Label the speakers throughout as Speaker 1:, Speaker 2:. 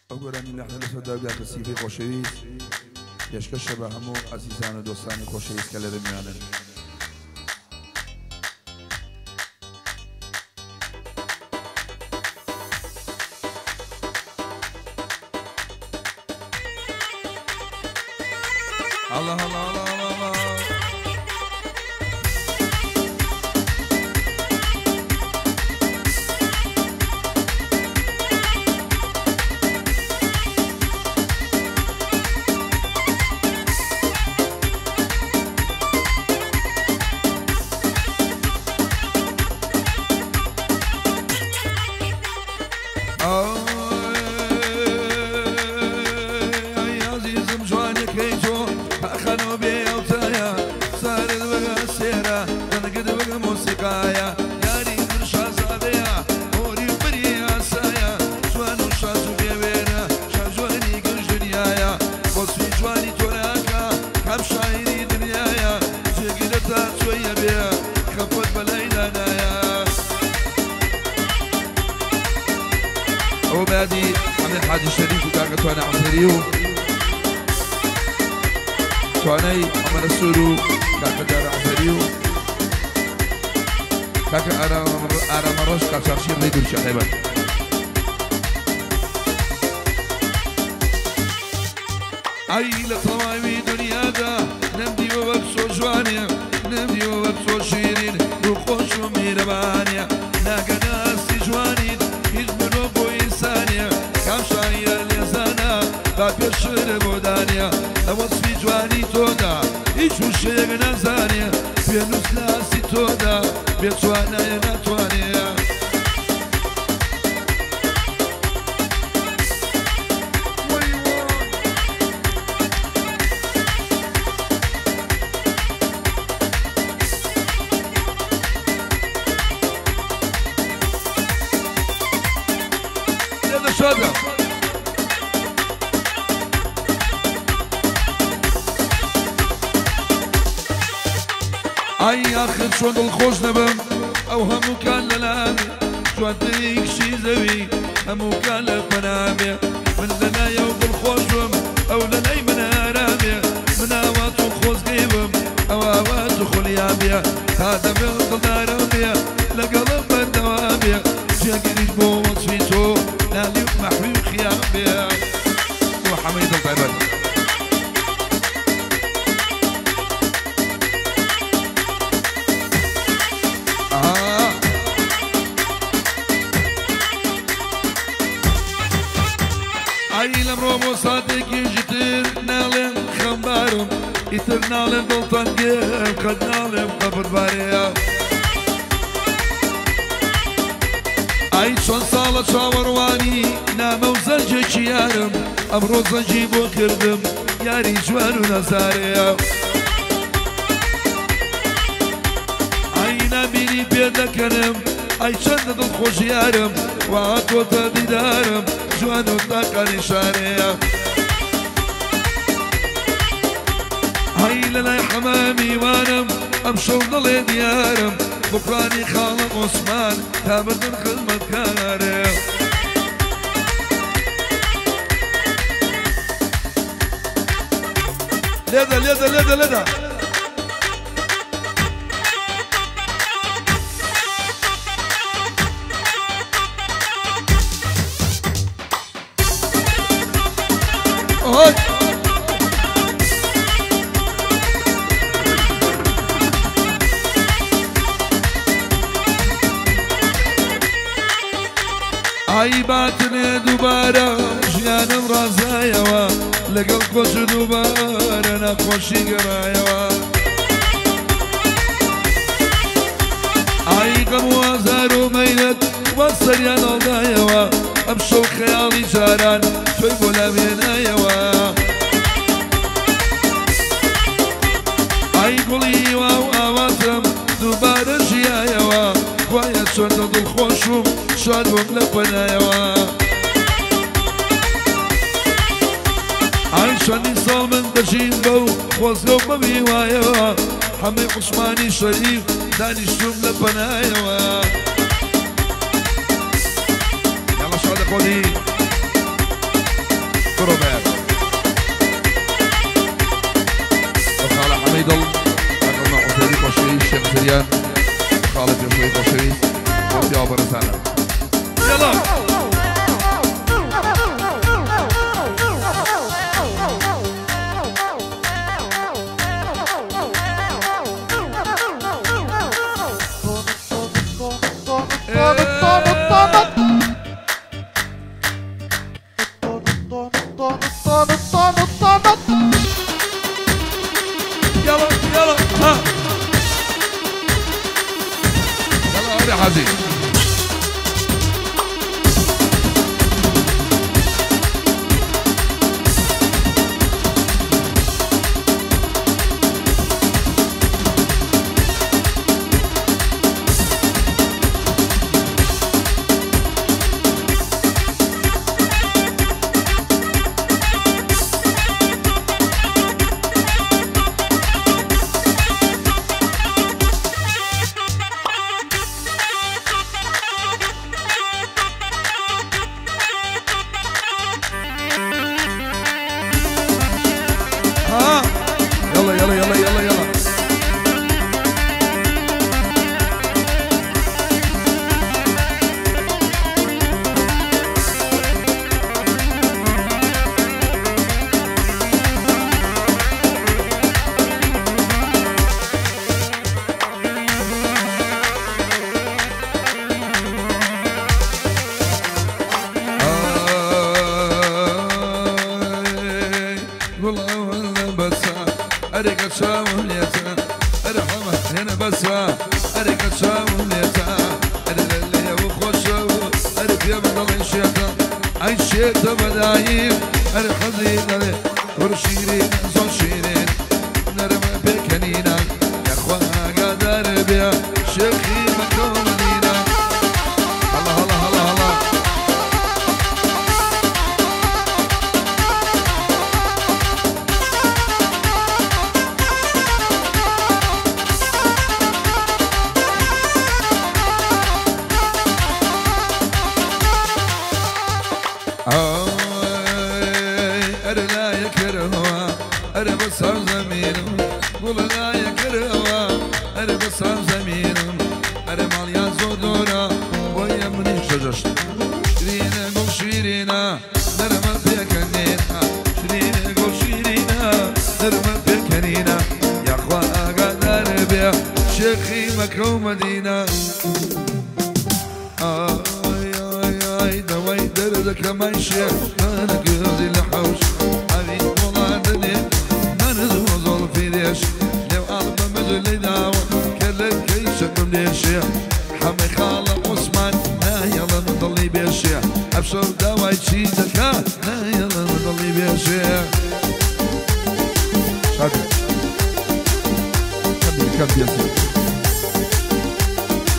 Speaker 1: ئەو گۆرانی لەحنە لەسەر داگاتە سیفەی خۆشەویست پێشکەشە بە هەموو ئازیزان و دۆستانی خۆشەویست کە لێرە میوانن. الله الله الله الله الله. ئای عەزیزم جوانەکەی تۆ پاخانە بێ ئەوتایە سارت بگە سێرە دەنگت بگە مۆسیقایە یاری من شازادەیە هۆری بری ئاسایە جوان و شاز و بێوێنە شاجوانی گشت دنیایە وەسفی جوانی تۆ ناکا کام شاعیری دنیایە جێگرە تا تۆیە بێ خەفەت بەلای دانایە. ئەو بادی عەمیر حاجی شەریف و کاکە توانا عەمزەری و توانای عەمەرە سوور و کاکە دارە عەمزەری و کاکە ئارامە ڕەش قاچاخچی ڕێی دوورچە تایبەت. ئای لە تەواوی دنیادا نەمدیوە وەک سۆ جوانێ نەمدیوە وەک سۆ شیرین ڕووخۆش و میرەبانێ ناگەناسی جوانیت هیچ مرۆڤ بۆ ئینسانێ کام شاعیرە لێزانە با پێشتر بۆ دانێ لە وەسفی جوانی تۆدا هیچ وشەیەک نازانێ پێنووس لە ئاستی تۆدا بێتوانایە ناتوانێ. لێدە شادە. ئای ئاخر چۆن دڵخۆش نەبم ئەو هەموو کان لەلامێ جوانترین کشی زەوی هەموو کان لە پەنامێ من لەلای ئەو دڵخۆشم ئەو لەلای من ئارامێ من ئاوات و خۆزگەی بم ئەو ئاوات و خولیامێ تا دەمێ دڵدارم بێ لەگەڵم بەردەوامێ جێگریش بۆ وەسفی تۆ نالی و مەحوی و خیام بێ. وحەمەی دڵ تایبەت. ئای لەمڕۆ بۆ ساتێکی ژتر ناڵێم خەمبارم ئیتر ناڵێم دڵتەنگم قەت ناڵێم خەفەتبارەیە. ئای چەند ساڵە چاوەڕوانی نامە و زەنجێکی یارم ئەمڕۆ زەنجی بۆ کردم یاری جوان و نەزارەیە. ئای نابینی پێ دەکەنم ئای چەندە دڵخۆش یارم وا هاتۆتە دیدارم جوان و تاقانی شارەیە. ئای لەلای حەمامیوانم ئەم شەو دڵێ دیارم بوکرانی خاڵم عوسمان تا مردن خزمەتکارێ. لێدە لێدە لێدە لێدە. ئای باتنێ دووبارە ژیانم ڕازایەوە لەگەڵ کۆچ دووبارە ناخۆشی گەڕایەوە. ئای غەم و ئازار و مەینەت وا سەریان هەڵدایەوە ئەم شەو خەیاڵی جاران تۆی بۆ لاوێنایەوە. ئای گوڵی وا و ئاواتم دووبارە ژیایەوە وایە چۆندە دڵخۆشم شاد بووم لە پەنایەوە. ئای چەندین ساڵ من دەژیم بەو خۆزگە و بەویوایەوە هەمەی عوسمانی شەریف دانیشتوم لە پەنایەوە. یاڵا شادە خۆدی. ڕۆبەر خاڵە حەمەی دڵ ئەگەڵ عوسێری خۆشەویست شێخ زریان خاڵە پێشەوەی خۆشەویست بۆ پیاوە بەڕێزانە يلا يلا يلا ها يلا يا حزين يلا يلا يلا يلا يلا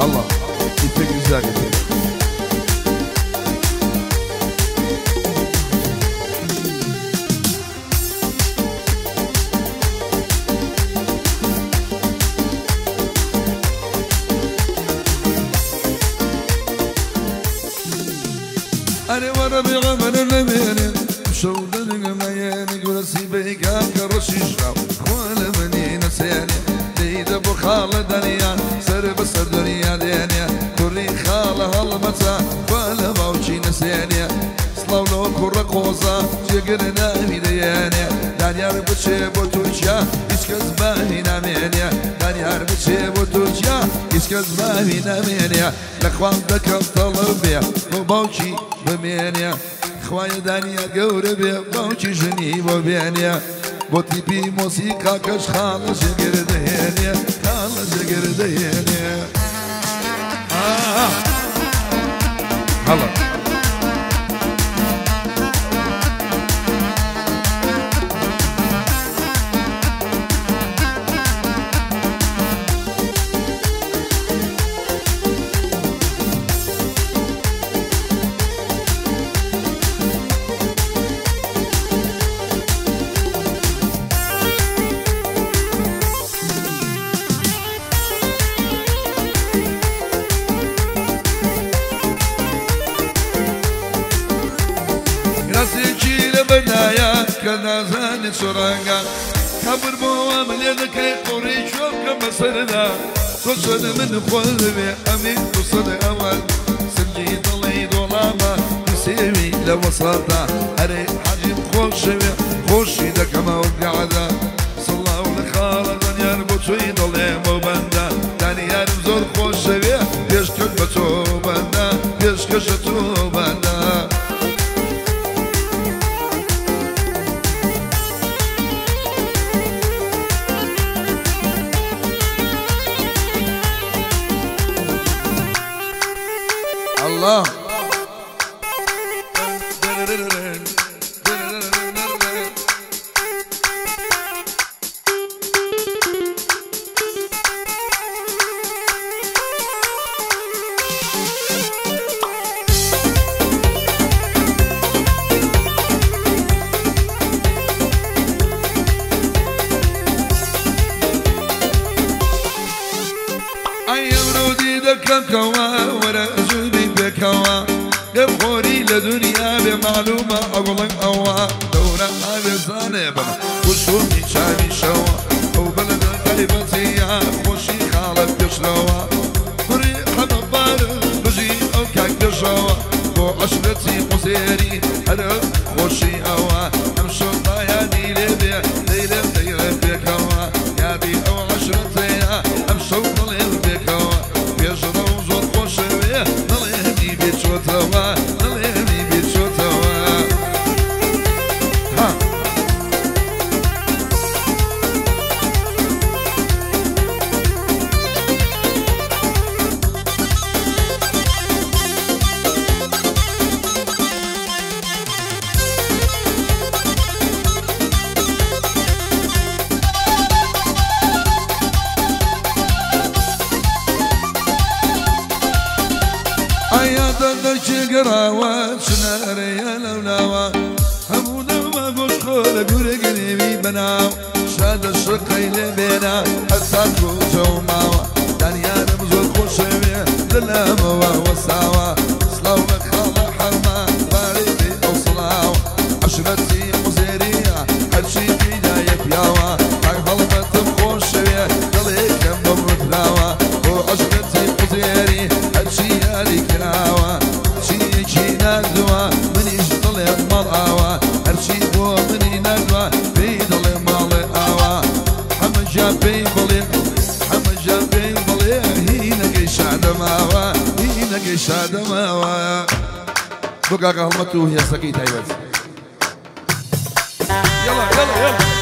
Speaker 1: الله يتفق güzel getir. أنا وربي غمر الأمين شو دنق ميانك ورسي بيك الرشيشة خوال مني نسياني ليد أبو خالد دنيا سر بسر دنيا دنيا كوري خالة هالمتا ولا باوشي نسياني صلاو لو كورة قوزة جقرنا ميدياني دانيار بتشي بوتوشيا إسكز باهي نامينيا دانيار بتشي بوتوشيا إسكز باهي نامينيا لأخوان دكم طلبيا وباوشي بمێنێ خوایە دانیار گەورە بێ باوکی ژنی بۆ بێنێ بۆ تیپی مۆسیقاکەش خاڵە ژێگر دەهێنێ خاڵە ژێگر دەهێنێ هەڵە بەدایە کە نازانێ چۆڕەنگە خەبر بۆ وام لێ دەکەی قوڕی کوێ بکەم بەسەردا تۆ چۆن من خۆش دەبێ ئەمین دووسەد ئەوەل سنگی دڵی دۆڵامە سێوی لە وەساتا ئەرێ حاجیم خۆشەوێ خۆشی دەکەمەوە گەعدە سڵاو لە خاڵە دانیار بۆ چۆی دڵێمەوە بەندە دانیارم زۆر خۆشەوێ پێشکەش بە تۆ بەندە پێشکەشە تۆ بەندە. الله لە دنیا بێ معلومە ئەوڵم ئەوە دەورە ئاوێزانێ بم وشومی چاوی شەوە ئەو بەلەدە تایبەتیە خۆشی خاڵە پێشەوە کوڕی حەمە بارم بژی ئەو کاک پێشەوە بۆ عەشرەتی قوزێری هەرە خۆشی ئەوە ئەمشەو بایانی لێ بێ لەیلم دەیڵێم پێکەوە یادی ئەو عەشرەتەیە ئەمشەو دڵێم پێکەوە پێشڕەو زۆر خۆشەوێ دڵێمی بێچۆتەوە گەڕاوە چنارەیە لەولاوە هەموو دەومە گۆشخۆرە گورەگەنێوی بەناو شادە شقەی لێ بێنە هەتا کۆچە و ماوە دانیارم زۆر خۆشەوێ لەلامەوە وەساوە سڵاو لە خاڵە حەمە بارەی بێ ئەو سڵاو عەشرەتی قوزێریە هەرچی پیدایە پیاوە کاک هەڵمەتم خۆشەوێ دڵێکم بەم ڕوتراوە بۆ عەشرەتی قوزێری هەرچی یاری کراوە چیەکی ناردووە منیش دڵێم ماڵ ئاوە هەرچی بۆ منی ناردووە پێی دڵێ ماڵێ ئاوە حەمە جا پێی بڵێ حەمە جا پێی بڵێ هینەکەی شادەماوە هینەکەی شادەماوە. بۆ کاکە هەڵمەت و هێزەکەی تایبەت. يلا يلا يلا.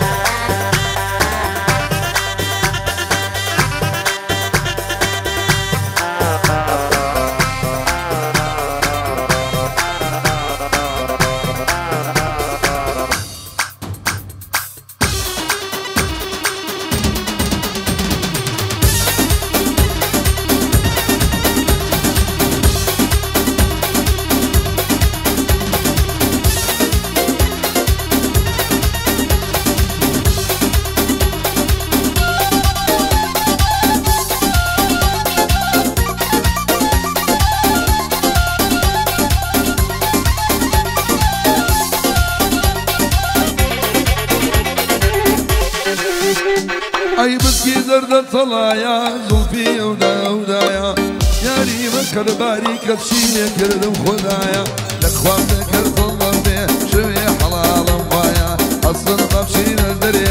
Speaker 1: ئەی بسکی زەردە تەڵایە زوڵفی ئەودا ئەودایە یاری بکەر باری کەچی لێکردم خودایە لە خوام دەکرد دڵم بێ شەوێ حەڵاڵم وایە ئەسڵ بەبچینە دەرێ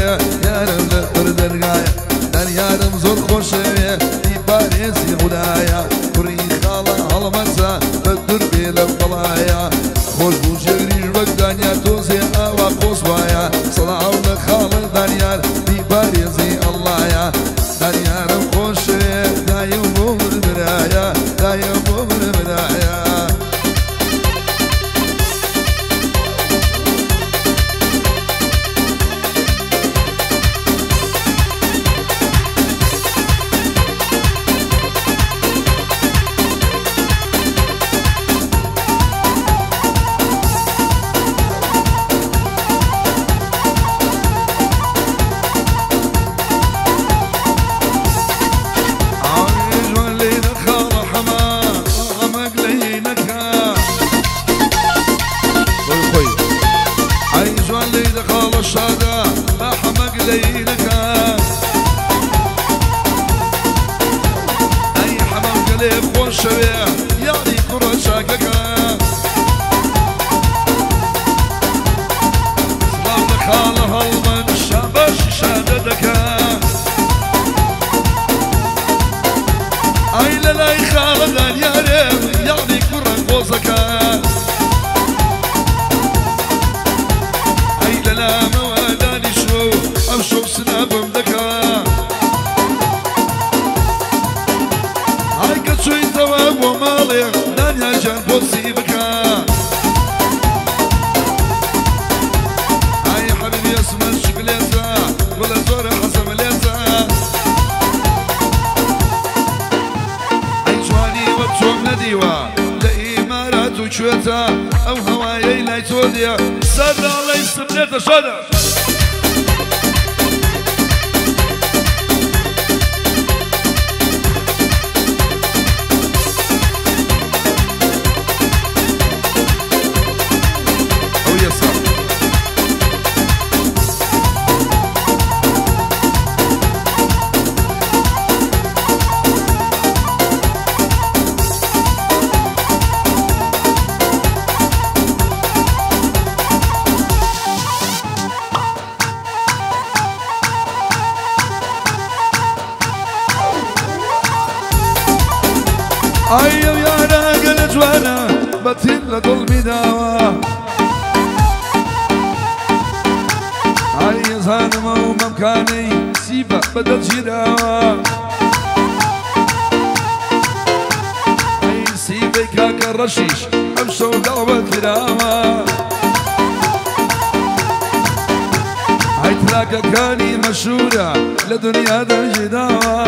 Speaker 1: یارم لە بەر دەرگایە دانیارم زۆر خۆشەوێ دیپارێزی خودایە کوڕی خاڵە هەڵمەتە بە دوور بێ لەو بەڵایە خۆش بوو جێگریش وەک دانیار تۆزێ ئاوا قۆز وایە سڵاو لە خاڵە دانیار دیپارێزی ئەڵڵایە دانیارم خۆشەوێ دایم بۆ من برایە دایم بۆ من برایە. تا ئەو هەوایەی لای تۆ دێ سەرداڵەی سملێتە شادە ئەو یەسا ئەی ئەو یارە گەلە جوانە بەتیر لە دڵمی داوە ئای زانمە و مەمکانەی سیبە بەدەست گیراوە ئەی سیبەی کاکە ڕەشیش ئەم شەو داوە کراوە ئەی تراکەکانی مەشهورە لە دنیا دەرگیداوە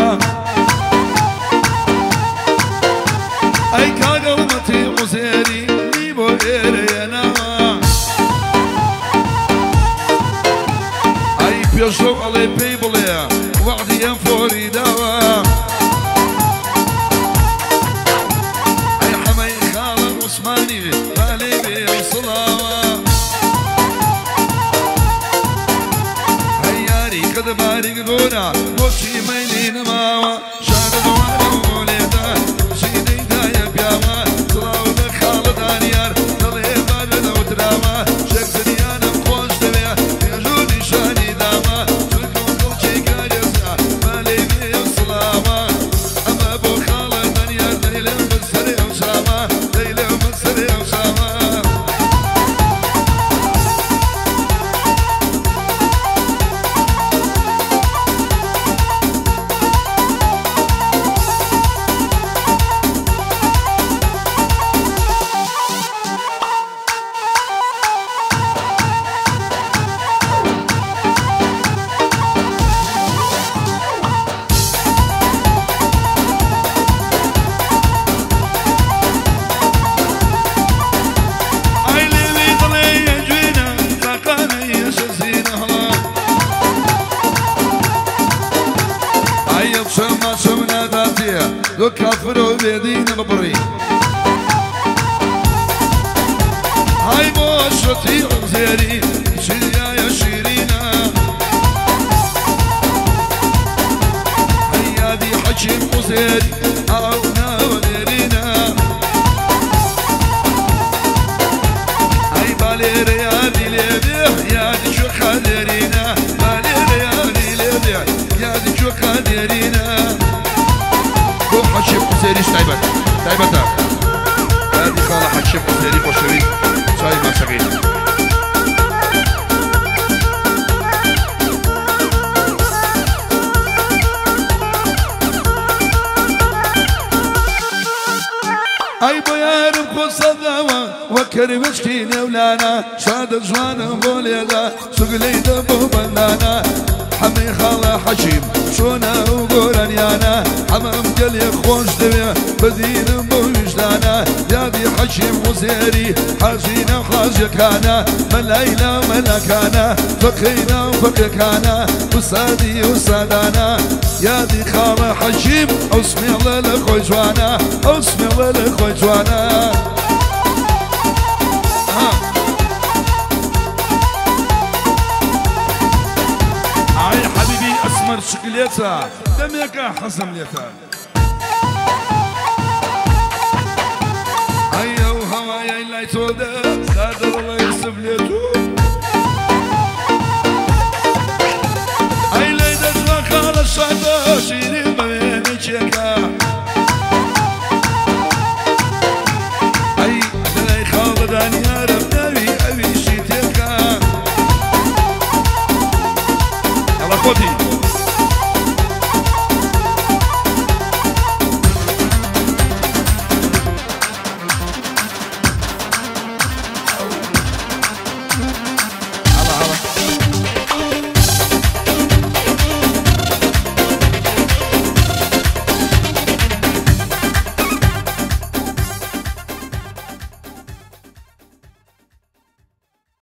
Speaker 1: ئەی کاگەڵمەتی عوزێری نی بۆ ئێرەیەناوە ئەی پێشەو ئەڵێ پێی بڵێ وەعدی ئەم فۆری داوە ئەی حەمەی خاڵە عوسمانی بالێ بێ و سڵاوە ئەی یاری قەدەباریک گۆرە بۆچی مەیلی نەماوە شارە دوانە و بۆ لێدا دو کافر و بێدینە ببڕی ئای بۆ شەتی عوزێری چریایە شیرینە ئەی یادی حەکیم عوزێری ئاو ناوە دێرینە ئەی بالێرە یادی لێبێ یادی کوێخا دێرینە بالێرە یادی لێبێ یادی کوێخا دێرینە حەکیم عوزێریش تایبەت تایبەتە یادی خاڵە حەکیم عوزێری خۆشەویست چای ماچەکەی ئەی بۆ یارم خۆ سەداوە وەک کەروێشکی نێولانە شادە جوانم بۆ لێدا سوگلەی دە بۆ بەندانە حەمەی خاڵە حەکیم چۆنە و گۆرانیانە حەمەم گەلێ خۆش دەوێ بەدینم بۆ ویژدانە یادی حەکیم عوزێری حاجینە و حاجەکانە مەلایلە و مەلاکانە فەقینە و فەقێکانە وسادی و سادانە یادی خاڵە حەکیم ئەو سمێڵە لە خۆی جوانە ئەو سمێڵە لە خۆی جوانە ئەسمەر شکلێتە دەمێکە حەزم لێتە ئەی ئەو هەوایەی لای تۆ دە